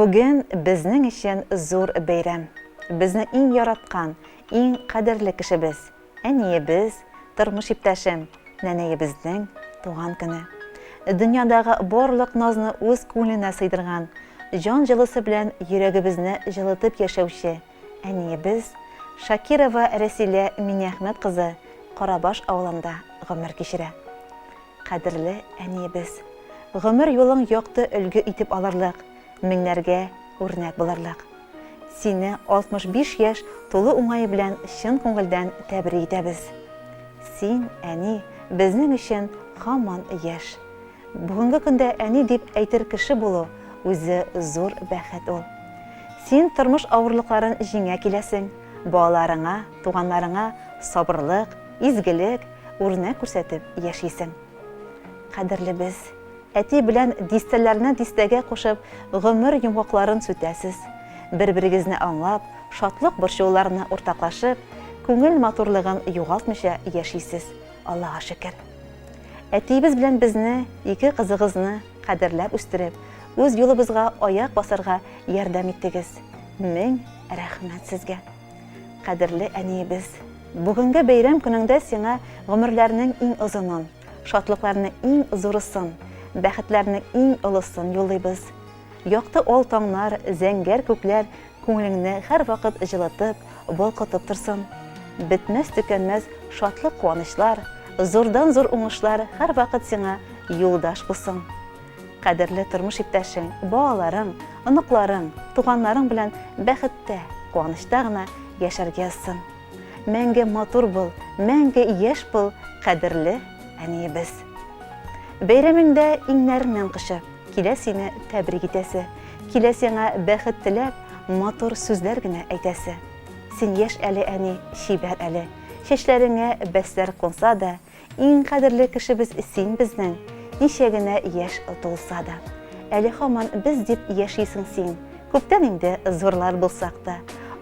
Бүген безнең өчен зур бәйрәм. Безнең иң яраткан, иң кадерле кешебез, әниебез, тормыш иптәшем, нәнәебезнең туган көне. Дөньядагы барлык назны үз күңеленә сыйдырган, җан җылысы белән йөрәгебезне җылытып яшәүче әниебез Шакирова Рәсилә Миннеәхмәт кызы Карабаш авылында гомер кичерә. Кадерле әниебез! Гомер юлың якты өлге итеп алырлык, меңнәргә үрнәк булырлык. Сине 65 яшь тулу уңае белән чын күңелдән тәбрик итәбез. Син, әни, безнең өчен һаман яшь. Бүгенге көндә әни дип әйтер кеше булу, үзе зур бәхет ул. Син тормыш авырлыкларын җиңә киләсең, балаларыңа, туганнарыңа сабырлык, изгелек, үрнәк күрсәтеп яшисең. Кадерлебез, әти белән дистәләрне дистәгә кушып гомер йомгакларын сүтәсез. Бер-берегезне аңлап, шатлык-борчылуларны уртаклашып, күңел матурлыгын югалтмыйча яшисез, Аллага шөкер. Әтиебез белән безне, ике кызыгызны кадерләп үстереп, үз юлыбызга аяк басарга ярдәм иттегез. Мең рәхмәт сезгә! Кадерле әниебез! Бүгенге бәйрәм көнеңдә сиңа гомерләрнең иң озынын, шатлыкларның иң зурысын, бәхетләрнең иң олысын юллыйбыз. Якты ал таңнар, зәңгәр күкләр күңелеңне һәрвакыт җылытып, балкытып торсын. Бетмәс-төкәнмәс шатлык-куанычлар, зурдан-зур уңышлар һәрвакыт сиңа юлдаш булсын. Кадерле тормыш иптәшең, балаларың, оныкларың, туганнарың белән бәхеттә, куанычта гына яшәргә язсын. Мәңге матур бул, мәңге яшь бул, кадерле әниебез. Бәйрәмеңдә иңнәреңнән кочып, килә сине тәбрик итәсе, килә сиңа бәхет теләп, матур сүзләр генә әйтәсе. Син яшь әле, әни, чибәр әле. Чәчләреңә бәсләр кунса да, Иң кадерле кешебез син безнең, Ничә генә яшь тулса да. Әле һаман без дип яшисең син, Күптән инде зурлар булсак та.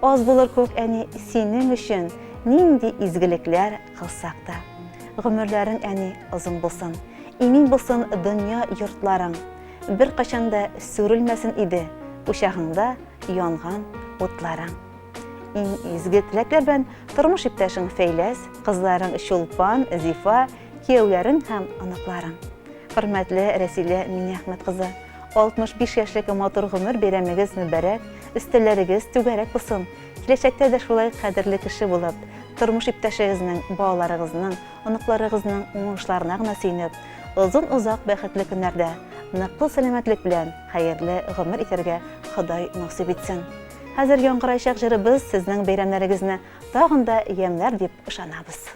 Аз булыр күк, әни, синең өчен Нинди изгелекләр кылсак та. Гомерләрең, әни, озын булсын, Имин булсын дөнья йортларың. Беркайчан да сүрелмәсен иде Учагыңда янган утларың. Иң изге теләкләр белән тормыш иптәшең Фәйләс, кызларың Чулпан, Зифа, кияүләрең һәм оныкларың. Хөрмәтле Рәсилә Миннеәхмәт кызы, 65 яшьлек матур гомер бәйрәмегез мөбарәк, өстәлләрегез түгәрәк булсын. Киләчәктә дә шулай кадерле кеше булып, тормыш иптәшегезнең, балаларыгызның, оныкларыгызның уңышларына гына сөенеп, озын-озак бәхетле көннәрдә, ныклы сәламәтлек белән хәерле гомер итәргә Ходай насыйп итсен. Хәзер яңгыраячак җырыбыз сезнең бәйрәмнәрегезне тагын да ямьләр дип ышанабыз.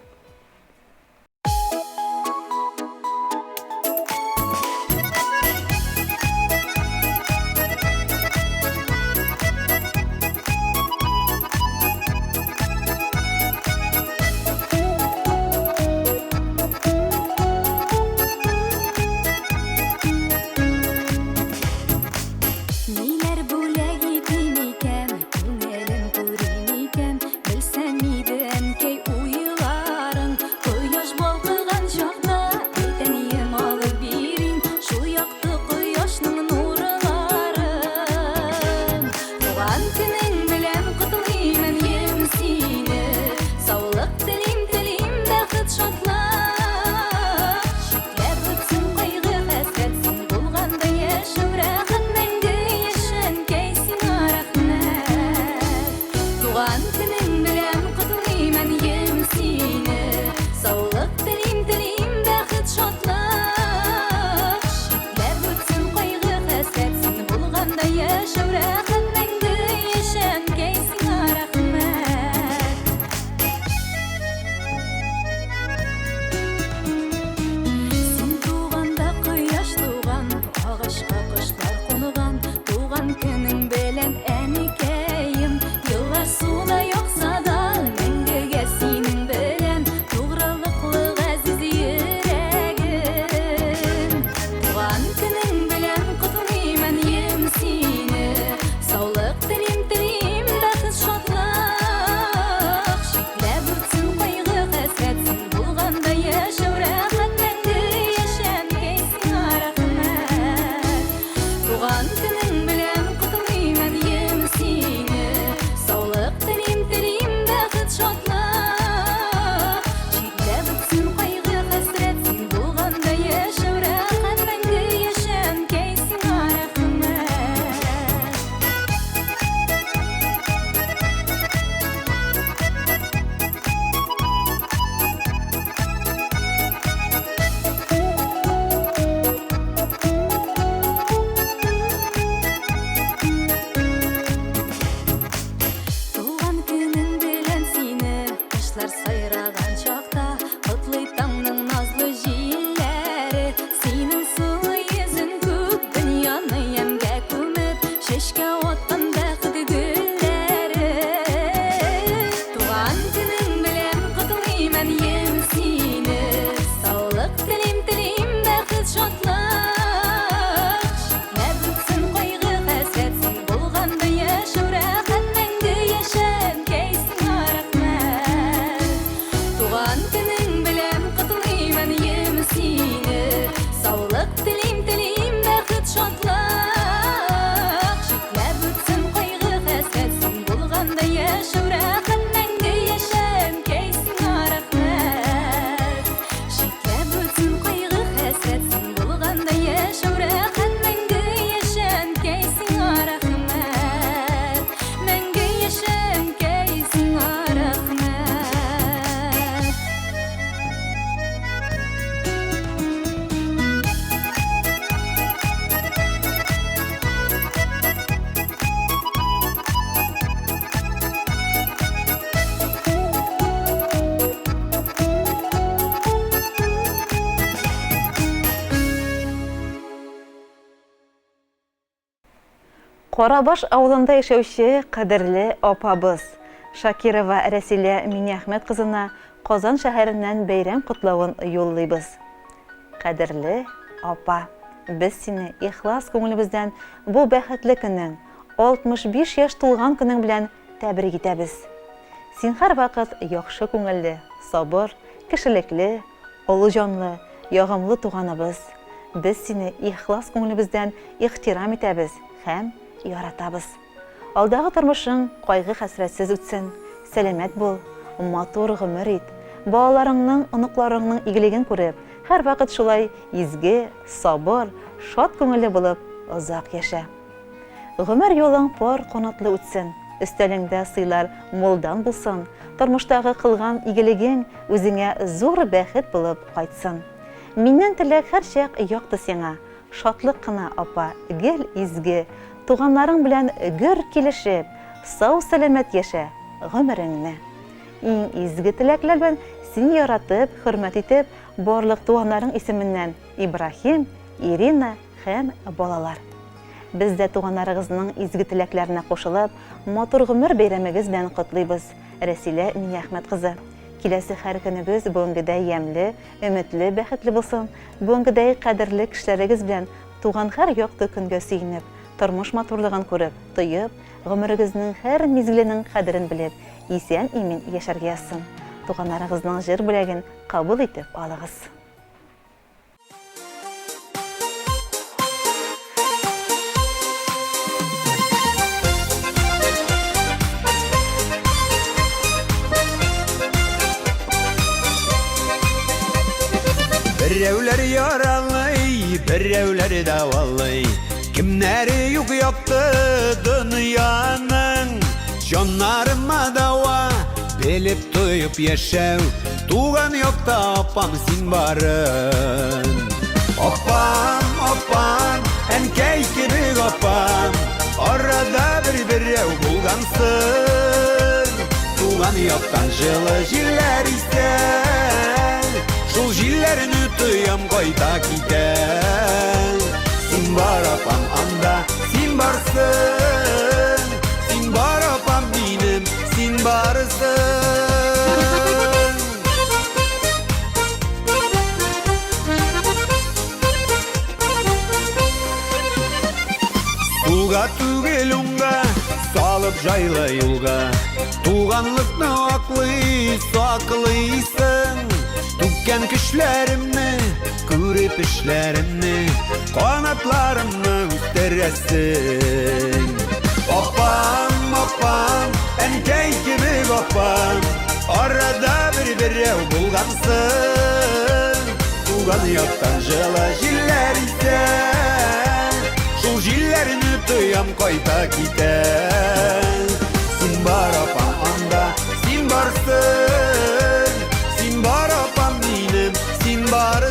Ниләр бүләк итим икән, күңелем күрим икән, белсәм иде, әнкәй, уйларың. Карабаш авылында яшәүче кадерле апабыз, Шакирова Рәсилә Миннеәхмәт кызына Казан шәһәреннән бәйрәм котлавын юллыйбыз. Кадерле апа! Без сине ихлас күңелебездән бу бәхетле көнең, 65 яшь тулган көнең белән тәбрик итәбез. Син һәрвакыт яхшы күңелле, сабыр, кешелекле, Олы җанлы, ягымлы туганыбыз, без сине ихлас күңелебездән ихтирам итәбез һәм яратабыз. Алдагы тормышың кайгы-хәсрәтсез үтсен, сәламәт бул, матур гомер ит, балаларыңның, оныкларыңның игелеген күреп, һәрвакыт шулай изге, сабыр, шат күңелле булып озак яшә. Гомер юлың пар канатлы үтсен, өстәлеңдә сыйлар мулдан булсын, тормыштагы кылган игелегең үзеңә зур бәхет булып кайтсын. Миннән теләк һәрчак якты сиңа, шатлык кына, апа, гел изге, туганнарың белән гөр килешеп, сау-сәламәт яшә гомереңне. Иң изге теләкләр белән сине яратып, хөрмәт итеп, барлык туганнарың исеменнән Ибраһим, Ирина һәм балалар. Без дә туганнарыгызның изге теләкләренә кушылып, матур гомер бәйрәмегез белән котлыйбыз, Рәсилә Миннеәхмәт кызы. Киләсе һәр көнегез бүгенгедәй ямьле, өметле, бәхетле булсын, бүгенгедәй кадерле кешеләрегез белән туган һәр якты көнгә сөенеп, тормыш матурлыгын күреп, тоеп, гомерегезнең һәр мизгеленең кадерен белеп, исән-имин яшәргә язсын. Туганнарыгызның җыр бүләген кабул итеп алыгыз. Берәүләр яралый, берәүләр дәвалый. Кемнәре юк якты дөньяның. Җаннарыма дәва, белеп тоеп яшәү. Туган якта апам син барын. Апам, апам, әнкәй кебек апам, арада бер берәү булгансың. Туган яктан җылы җилләр исә, шул җилләрне тоям кайта китә. Син бар, апам, анда, син барсың, син бар, апам минем, Син барысың. Сулга түгел уңга, салып җайлы юлга. Туганлыкны аклый, саклыйсың. Түккән көчләремне, күреп эшләремне, канатларымны үстерәсең. Апам, апам, әнкәй кебек апам, арада бер берәү булгансың. Туган яктан җылы җилләр исә, шул җилләрне тоям кайта китә. Син бар, апам, анда, син барсың, син бар, апам минем, син барысың.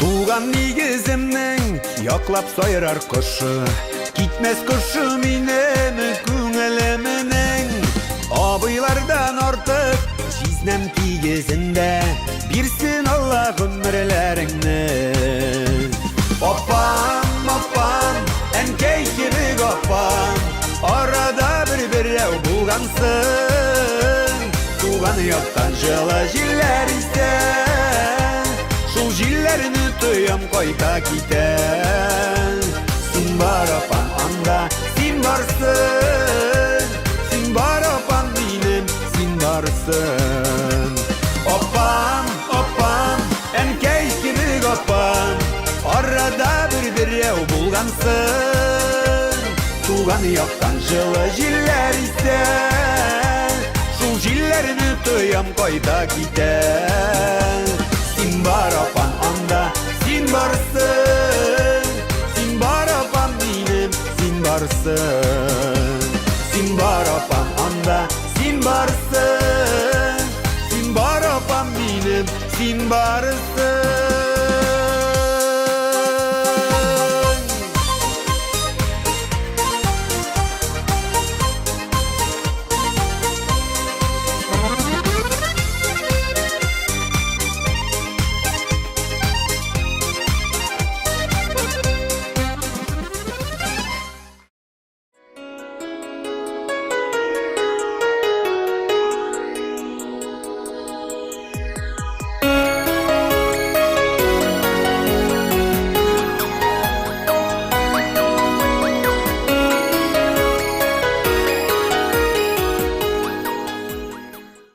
Туган нигеземнең яклап сайрар кошы, Китмәс кошы минем күңелемнең. Абыйлардан артык җизнәм тигезендә, Бирсен Алла гомерләреңне. Апам, апам, әнкәй кебек апам, Арада бер берәү булгансың. Туган яктан җылы җилләр исә, Шул җилләрне тоям кайта китә. Син бар, апам, анда, син барсың, Син бар, апам минем, син барсың. Апам, апам, әнкәй кебек апам, Арада бер берәү булгансың. Туган яктан җылы җилләр исә, Шул җилләрне тоям кайта китә. Син бар, апам, анда, син барсың, Син бар, апам минем, син барсың. Син бар, апам, анда, син барсың, Син бар, апам минем, син барсың.